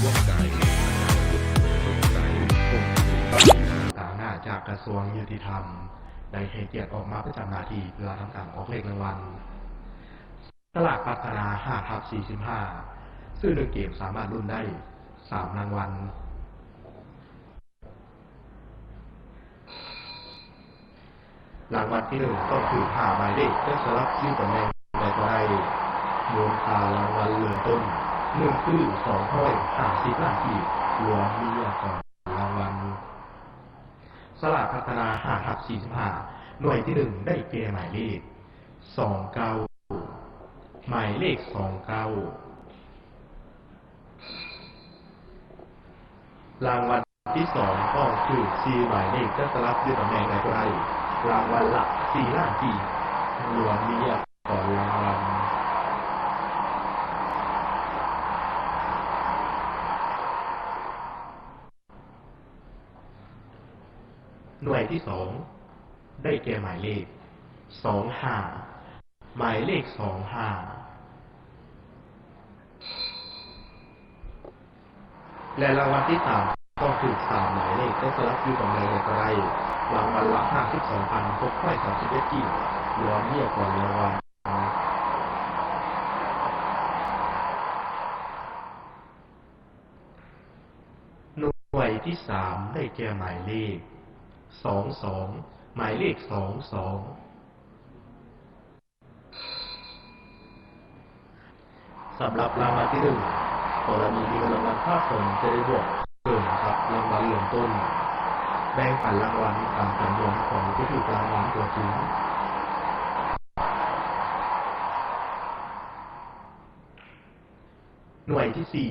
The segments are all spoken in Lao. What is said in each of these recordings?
ຕາງໜ້າຈາກກະຊວງຍຸຕິທຳ ໄດ້ໃຫ້ກຽດອອກມາປະຈຳໜ້າທີ່ເພື່ອທຳການອອກເລກລາງວັນ. ສະຫຼາກພັດທະນາ ຫ້າທັບສີ່ສິບຫ້າ ຊື້ໜຶ່ງເກມສາມາດລຸ້ນໄດ້ສາມລາງວັນ. ລາງວັນທີໜຶ່ງຕ້ອງຖືກຫ້າໝາຍເລກ ຈະສະຫຼັບຢູ່ຕຳແໜ່ງໃດກໍໄດ້. ມູນຄ່າລາງວັນເລີ່ມຕົ້ນໜຶ່ງຄືສອງຮ້ອຍຫ້າສິບລ້ານກີບ ລວມມີອາກອນລາງວັນ. ສະຫຼາກພັດທະນາ ຫ້າທັບສີ່ສິບຫ້າ ໜ່ວຍທີໜຶ່ງໄດ້ແກ່ໝາຍເລກ ສອງເກົ້າ ໝາຍເລກ ສອງເກົ້າ. ລາງວັນທີສອງຕ້ອງຖືກສີ່ໝາຍເລກ ຈະສະຫຼັບຢູ່ຕຳແໜ່ງໃດກໍໄດ້ ລາງວັນລະສີ່ລ້ານກີບ ລວມມີອາກອນລາງວັນ. ໜ່ວຍທີສອງໄດ້ແກ່ໝາຍເລກ ສອງຫ້າ ໝາຍເລກ ສອງຫ້າ. ແລະ ລາງວັນທີສາມຕ້ອງຖືກສາມໝາຍເລກ ຈະສະຫຼັບຢູ່ຕຳແໜ່ງໃດກໍໄດ້ ລາງວັນລະຫ້າສິບສອງພັນຫົກຮ້ອຍສາມສິບເອັດກີບ ລວມມີອາກອນລາງວັນ. ໜ່ວຍທີສາມໄດ້ແກ່ໝາຍເລກ ສອງສອງ ໝາຍເລກ ສອງສອງ. ສຳລັບລາງວັນທີໜຶ່ງ ກໍລະນີທີ່ເງິນລາງວັນສະສົມຈະໄດ້ບວກເພີ່ມກັບລາງວັນເລີ່ມຕົ້ນ ແບ່ງປັນລາງວັນຕາມຈຳນວນຂອງຜູ້ຖືກລາງວັນຕົວຈິງ. ໜ່ວຍທີສີ່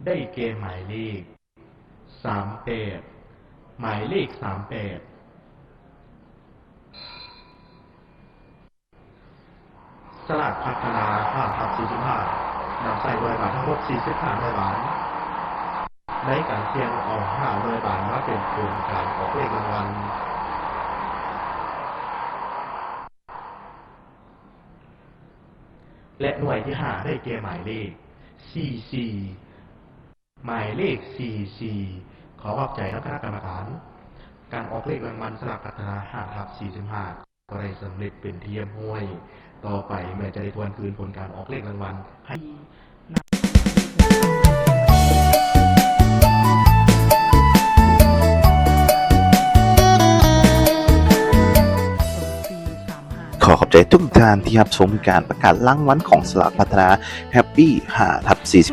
ໄດ້ແກ່ໝາຍເລກ ສາມແປດ ໝາຍເລກ ສາມແປດ. ສະຫຼາກພັດທະນາ ຫ້າທັບສີ່ສິບຫ້າ ນຳໃຊ້ໜ່ວຍບານທັງໝົດ ສີ່ສິບຫ້າໜ່ວຍບານ ໃນການສ່ຽງເອົາຫ້າໜ່ວຍບານມາເປັນທຶນການອອກເລກລາງວັນ. ແລະ ໜ່ວຍທີຫ້າໄດ້ແກ່ໝາຍເລກ ສີ່ສີ່ ໝາຍເລກ ສີ່ສີ່. ຂໍຂອບໃຈນຳຄະນະກຳມະການ ການອອກເລກລາງວັນສະຫຼາກພັດທະນາ ຫ້າທັບສີ່ສິບຫ້າ ກໍໄດ້ສຳເລັດເປັນທີ່ຮຽບຮ້ອຍ. ຕໍ່ໄປແມ່ນຈະໄດ້ທວນຄືນຜົນການອອກເລກລາງວັນໃຫ້. ຂໍຂອບໃຈທຸກທ່ານທີ່ຮັບຊົມການປະກາດລາງວັນຂອງສະຫຼາກພັດທະນາ Happy ຫ້າທັບສີ່ສິບ